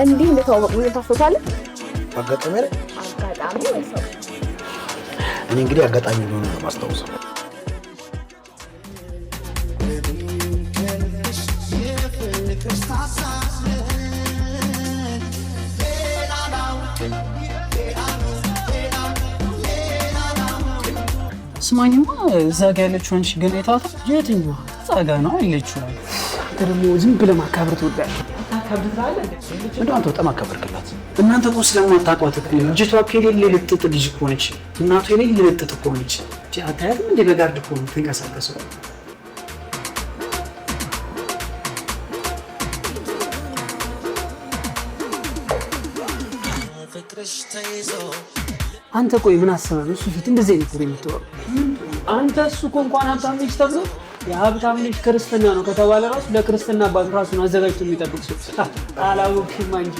እንዲህ እንደተዋወቅ ምን ታስታውሳለህ? አጋጣሚ አይደል? አጋጣሚ ወይ ሰው? እኔ እንግዲህ አጋጣሚ እንደሆነ ነው የማስታውሰው። ስማኝማ፣ እዛ ጋ ያለችው አንቺ ግን የታታ የትኛዋ? እዛ ጋ ነው ያለችው። አንተ ደግሞ ዝም ብለህ ማካበር ትወዳለህ። እንደው አንተ በጣም አከበርክላት። እናንተ እኮ ስለማታውቋት እኮ ነው። ልጅቷ እኮ የሌለ ልጥጥ ልጅ እኮ ነች። እናቱ የሌለ ልጥጥ እኮ ነች። አታያትም እንዴ? በ guard እኮ ነው የምትንቀሳቀሰው። አንተ ቆይ ምን አስበህ ነው እሱ ፊት እንደዚህ አይነት ወሬ የምታወራው? አንተ እሱ እኮ እንኳን ሀብታም ልጅ ተብሎ የሀብታም ልጅ ክርስትና ነው ከተባለ ራሱ ለክርስትና አባቱ ራሱን አዘጋጅቶ የሚጠብቅ ሰው አላወቅሽማ እንጂ።